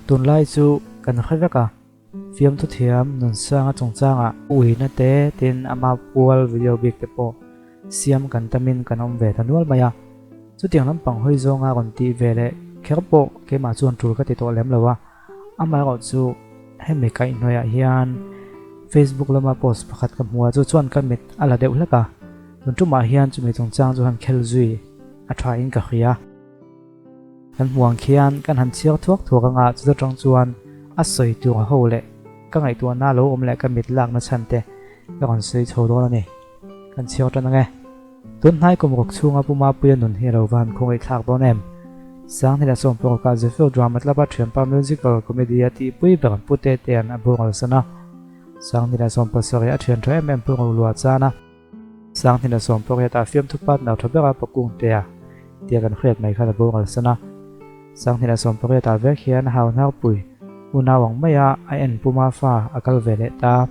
Tunlai chu kan hre vek a, fiamthu thiam Nunsanga chungchangah uina te tin ama pual video bik te pawh siam kan tamin kan awm ve ta nual mai a. Chutiang lampang hawi zawnga rawn tih ve leh kher pawh keimah chuan tul ka ti tawh lem lo a, amaherawh chu hemi kaihhnawihah hian Facebook lama post pakhat ka hmu a, chu chuan ka mit a la deuh hlek a, tun tumah hian chumi chungchang chu han khel zui a tha in ka hria. Kan hmuh ang khian kan han chhiar thuak thuak anga chuta tang chuan a sawi tur ho leh ka ngaihtuahna lo awm leh ka mit lakna chhan te ka rawn sawi chho dawn a ni. Kan chhiar tan ang e. Tun hnai kum ruk chhunga Pu Mapuia nun hi a lo va han khawngaih thlak dawn em? Sanghnih 16 ah Zephyr Drama Club-a thianpa musical comedy a tihpui ber Pu Tetea'n a boral san a. Sanghnih 17 a thian tha em em Pu Rolua chan a. Sanghnih 18 ah fiamthu partner tha bera Pa Kungtea tia kan hriat mai khan a boral san a. Sanghnih 18 ah vek hian Hauhnarpui unau ang maia a en Pu Mafa a kal ve leh ta.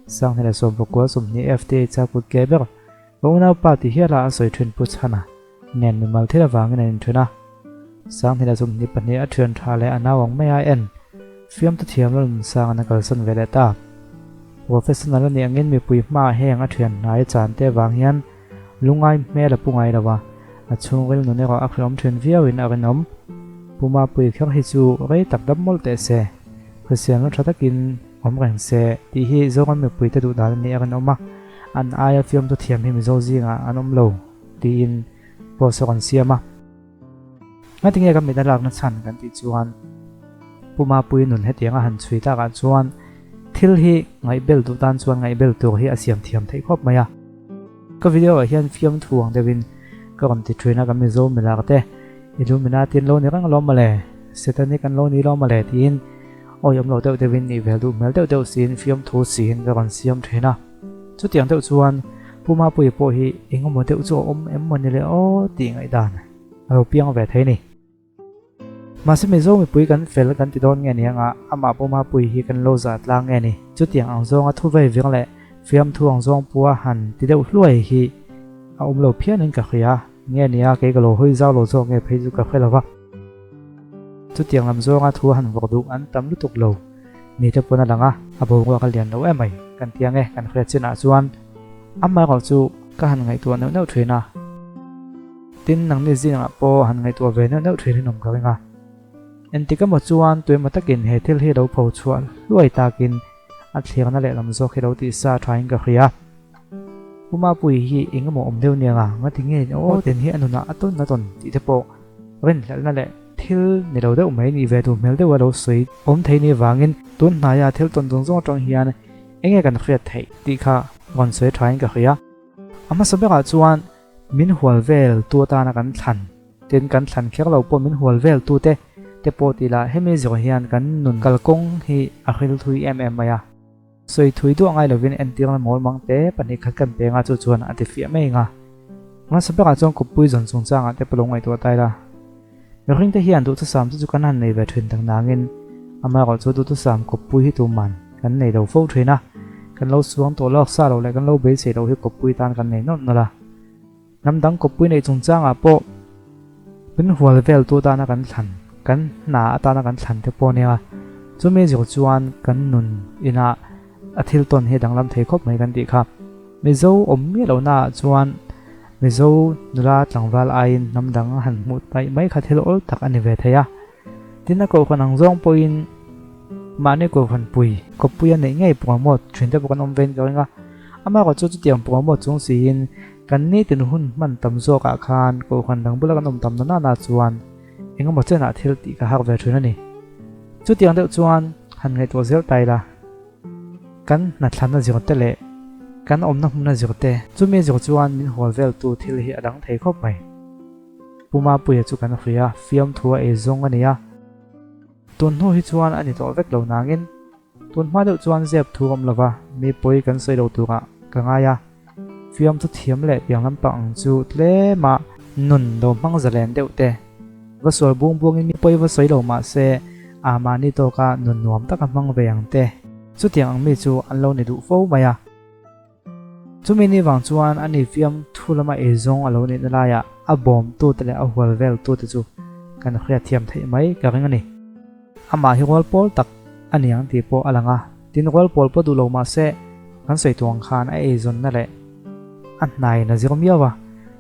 Sanghnih 19 20 FTH a kut ke ber Ka unaupa ti hiala a sawi thin Pu Chhana nen mimal thil avangin an inthen a. Sanghnih 22 a thian tha leh a nau ang maia en fiamtu thiam lo nunsang an a kalsan ve leh ta. Professional a nih angin mipui hmaah heng a thian hnai chan te avang hian lungai hmel a pu ngai lo a, a chhungril nun erawh a hreawm thin viauin a rinawm. Pu Mapui kher hi chu rei tak dam mawlh teh se, hriselna tha takin awm reng se tih hi Zoram mipuite duh dan a nih a rinawm a, an aia fiamtu thiam hi Mizo zingah an awm lo tiin post a rawn siam a. Ngatinge ka mit a lakna chhan kan tih chuan Pu Mapui nun hetianga han chhui takah chuan thil hi ngaihbel duh tan chuan ngaihbel tur hi a siam thiam theih khawp mai a. Ka video ah hian fiamthu ang deuhin ka rawn ti thin a, ka Mizo milak te Illuminati an lo ni reng alawm mawle, Satanic an lo ni alawm mawle tiin awi awm lo deuh deuhin nih vel duh hmel deuh deuh siin fiamthu siin ka rawn siam thin a. Chutiang deuh chuan Pu Mapuia pawh hi engemaw deuh chu a awm em mawni le aw tih ngaihdan a lo piang ve thei a ni. Mahse Mizo mipui kan fel kan ti dawn nge ni anga amah Pu Mapuia hi kan lo zah tlang nge ni? Chutiang ang zawnga thu vei veng leh fiamthu ang zawng pua han ti deuh hluai hi a awm lo phianin ka hria nge ni a, kei ka lo hawi zau lo zawk nge phei chu ka hre lo va. Chutiang lam zawnga thu han vawk duh an tam lutuk lo. Mi te pawn a lang a, a boruak a lian lo em mai kan ti ang e, kan hriat chinah chuan amaherawh chu ka han ngaihtuah neuh neuh thin a, tin nangni zingah pawh han ngaihtuah ve neuh neuh thin in awm ka ring a, engtik emaw chuan tuemaw takin he thil hi lo pho chhuah hluai takin a thlirna lehlam zawk hi lo tih sa thain ka hria. Pu Mapui hi eng emaw awm deuh nia nga, ngati nge aw ten hi a nunah a tawn a tawn tih te pawh rinhlelhna leh thil ni lo deuh mai nih ve duh hmel deuha lo sawi awm thei ni vangin tun hnaia thil tawn zawng zawng atang hian enge kan hriat theih tih kha rawn sawi thain ka hria. A hmasa berah chuan min hual vel tu atana kan thlan tin kan thlan kher lo pawh min hual vel tu te te pawh tih lah hemi zawh hian kan nun kalkawng hi a hril thui em em mai a. Sawi thui duah ngai lovin entirna mawl mang te 2 khat kan peng a chu chuan a ti fiah mai anga. Hmasa berah chuan kawppui zawn chungchangah te pawh lo ngaihtuah ta ila. Mihring te hian duhthusam chu chu kan han nei ve thin tak nangin amaherawh chu duhthusam kawppui hi tuman kan nei lo fo thin a, kan lo suang tawh lawk sa lo leh kan lo beisei loh hi kawppui tan kan nei nawlh nawlh a. Hnam dang kawppui neih chungchangah pawh min hual vel tu atana kan thlan, kan hna atana kan thlan te pawh nia. Chumi zir chuan kan nun inah a thil tawn hi a danglam thei khawp mai kan tih kha. Mizo awm miah lohnaah chuan Mizo nula tlangval aiin hnam dang a han hmuh taih mai kha thil awl tak a ni ve thei a. Tin a kohhran ang zawng pawhin mahni kohhran pui, kawppui a neih ngei promote thin te pawh kan awm vein ka ring a. Amaherawhchu chu chutiang promote chung siin Kan nitin hun hman tam zawkah khan kohhran dang bula kan awm tam na nana chuan engemaw chenah thil tih ka hak ve thin a ni. Chutiang deuh chuan han ngaihtuah zel ta ila, kan hnathlanna zirte leh kan awmna hmuna zirte, chumi zir chuan min hual veltu thil hi a dang thei khawp mai. Pu Mapuia chu kan hria, fiamthu a ei zawng a ni a. Tun hnu hi chuan a ni tawh vek lo nangin Tun hma deuh chuan zep thu awm lova mi pawi kan sawi lo turah ka ngai a, fiamthu thiam leh piang lampang ang chu tlema nun lo hmang zalen deuh te va sual bung bungin mi pawi va sawi lo mah se a mahni tawka nun nuam taka hmang ve ang te chutiang ang mi chu an lo ni duh fo mai a. Chumi ni vang chuan ani fiamthu lama eizawng a lo nihna laiah a bawmtute leh a hual veltute chu kan hriatthiam theih mai ka ring a ni. Amah hi rual pawl tak a ni ang tih pawh a lang a, tin rual pawl pawh duh lo mah se kan sawi tuang khan a eizawnna leh a hnaiin a zir miau a,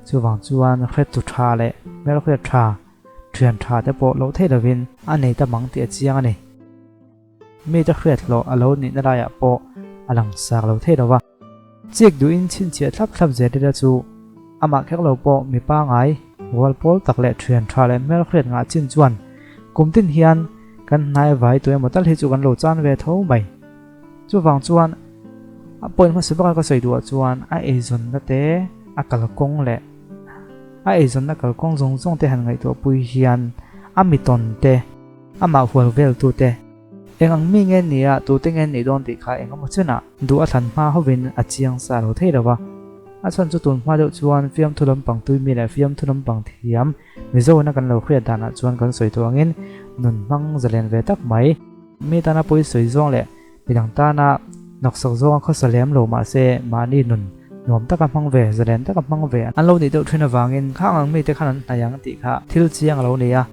chuvang chuan hretu tha leh hmelhriat tha, thian tha te pawh loh theih lovin a nei ta mang tih a chiang a ni. Mite hriat hlawh a lo nihna laiah pawh a lang sak lo thei lo va. Chik duhin chhinchhiah thlap thlap zel ila chu amah kher lo pawh mi pangai, rual pawl tak leh thian tha leh hmelhriat ngah chin chuan kum tin hian kan hnai vai tu emaw tal hi chu kan lo chan ve tho mai. Chuvang chuan a point hmasa baka ka sawi duhah chuan a eizawnna te a kalkawng leh a eizawnna kalkawng zawng zawng te han ngaihtuah pui hian a mitawn te, Amah hual veltute, eng ang mi nge ni a, tute nge nih dawn tih kha eng emaw chenah duh a thlan hma hovin a chiang sa lo thei lo va. A chhan chu tun hma deuh chuan fiamthu lampang tuimi leh fiamthu lampang thiam Mizoina kan lo hriat danah chuan kan sawi tawh angin nun hmang zalen ve tak mai. Mi tana pawi sawi zawng leh midang tana hnawksak zawnga khawsa lem lo mahse mahni nun nuam taka hmang ve, zalen taka hmang ve an lo nih deuh thin avangin khang ang mite khan an hnaih ang tih kha thil chiang a lo ni a.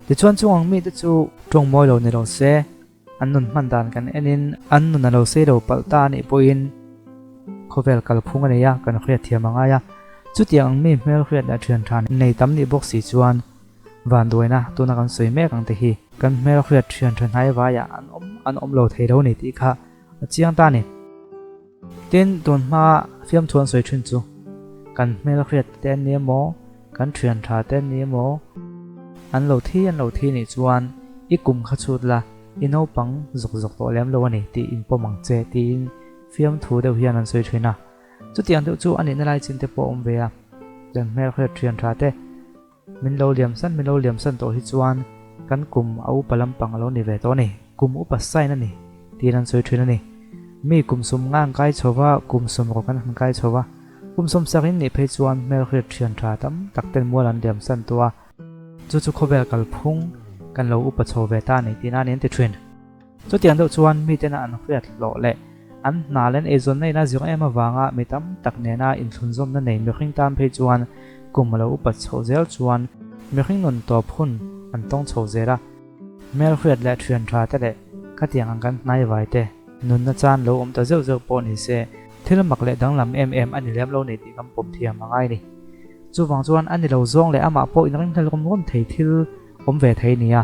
Tichuan chung ang mite chu tawng mawi lo ni lo se, an nun hman dan kan enin an nun a lo sei lo palh ta a nih pawhin khawvel kalphung a nei a, kan hriat thiam a ngai a. Chutiang ang mi hmel hriat leh thian tha nei tam nih bawk si chuan vanduaina tuna kan sawi mek ang te hi kan hmel hriat thian tha hnai vaiah an awm an awm lo thei lo ni tih kha a chiang ta a ni. Tin, tun hma fiamthu an sawi thin chu kan hmel hriat te an ni emaw, kan thian tha te an ni emaw, an lo thi an lo thi nih chuan i kum kha chhut la, i naupang zawk zawk tawh lem lo a ni tih inpawm ang che tiin fiamthu deuh hian an sawi thin a. Chutiang deuh chu a nihna lai chin te pawh a awm ve a, kan hmel hriat thian tha te Min lo liam san, min lo liam san tawh hi chuan kan kum a upa lampang a lo ni ve tawh a ni. Kum upa sign a ni tiin an sawi thin a ni. Mi kum sum nga an kai chho va, kum sum rawk an han kai chho va. Kum sawm sak in nih phei chuan hmelhriat thian tha tam tak ten mual an liam san tawh a. Chu chu khawvel kalphung kan lo upa chho ve ta a ni tiin a ni an ti thin. Chutiang deuh chuan mitena an hriat hlawh leh an hna leh an eizawnna in a zir em avanga mi tam tak nena inthlunzawmna nei mihring tan phei chuan kum a lo upat chhoh zel chuan mihring nun tawp hun an tawng chho zel a. Hmelhriat leh thian tha te leh khatiang ang kan hnaivai te nunna chan lo awm ta zeuh zeuh pawh ni se thil mak leh danglam em em a ni lem lo nei tih kan pawm thiam a ngai ni. Chuvang chuan a ni lo zawng leh amah pawh inringhlel rawm rawm thei thil Awm ve thei nia.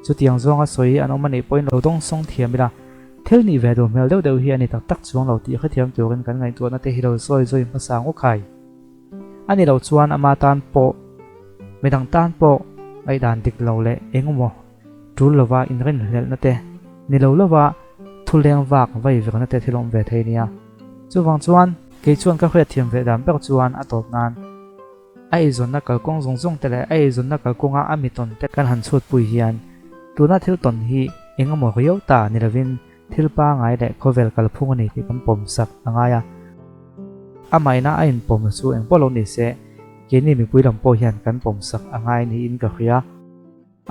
Chutiang zawnga sawi an awm a nih pawhin lo dawng sawng thiam ila. Thil nih ve duh hmel deuh deuh hi a ni tak tak chuang lo tih hrethiam turin kan ngaihtuahna te hi lo sawi zui hmasa ang u khai. A ni lo chuan ama tan pawh, midang tan pawh ngaihdan dik lo leh eng emaw tul lova inrinhlelhna te ni lo lova thu leng vak vai verna te thil awm ve thei nia. Chuvang chuan kei chuan ka hriatthiam ve dan ber chuan a tawp nan. A eizawnna kalkawng zawng zawng te leh a eizawnna kalkawnga a mi tawn te kan han chhutpui hian tuna thil tawn hi eng emaw riau ta ni lovin thil pangai leh khawvel kalphung a ni tih kan pawm sak a ngai a. Amaina a inpawm chu eng pawh lo ni se, keini mipui lam pawh hian kan pawm sak a ngai niin ka hria.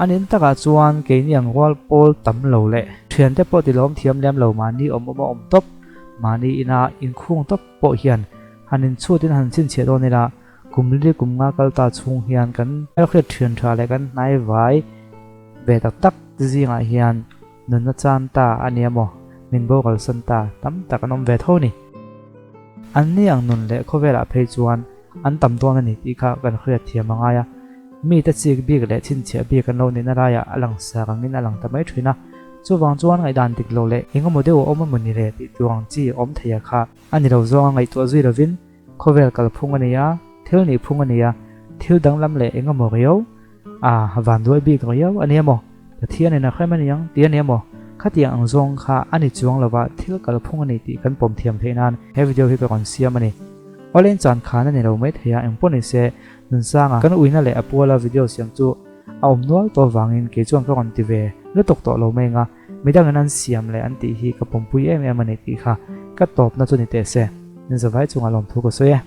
A nin takah chuan keini ang rual pawl tam lo leh thiante pawh tilawm thiam lem lo mahni awm awm a awm tawp, mahni ina inkhung tawp pawh hian han inchhutin han chhinchhiah dawn ila, kum li kum nga kal ta chhung hian kan hmelhriat thian tha leh kan hnaivai ve tak tak te zingah hian nunna chan ta a nia maw, min boral san ta tam tak an awm ve tho ni. Anni ang nun leh khawvelah phei chuan an tam dawn a ni tih kha kan hriat thiam a ngai a. Mite chik bik leh chhinchhiah bik an lo nihna laiah a lang sak angin a lang ta mai thin a. Chuvang chuan ngaihdan dik lo leh eng emaw deuh a awm emaw ni le tih tur ang chi awm thei a kha a ni lo zawnga ngaihtuah zui lovin khawvel kalphung a ni a, thil nihphung a ni a, thil danglam leh eng emaw riau a vanduai bik riau a ni emaw, Pathianin a hrem a ni ang tih a ni emaw, khatiang ang zawng kha a ni chuang lova thil kalphung a ni tih kan pawm thiam theih nan he video hi ka rawn siam a ni. Awleng chan khan a ni lo mai thei a, engpawh ni se Nunsanga kan uina leh a puala video siam chu a awm nual tawh avangin kei chuan ka rawn ti ve lutuk tawh lo mai anga midangin an siam leh an tih hi ka pawmpui em em a ni tih kha ka tawpna chu ni teh se. Min zavai chungah lawmthu ka sawi e.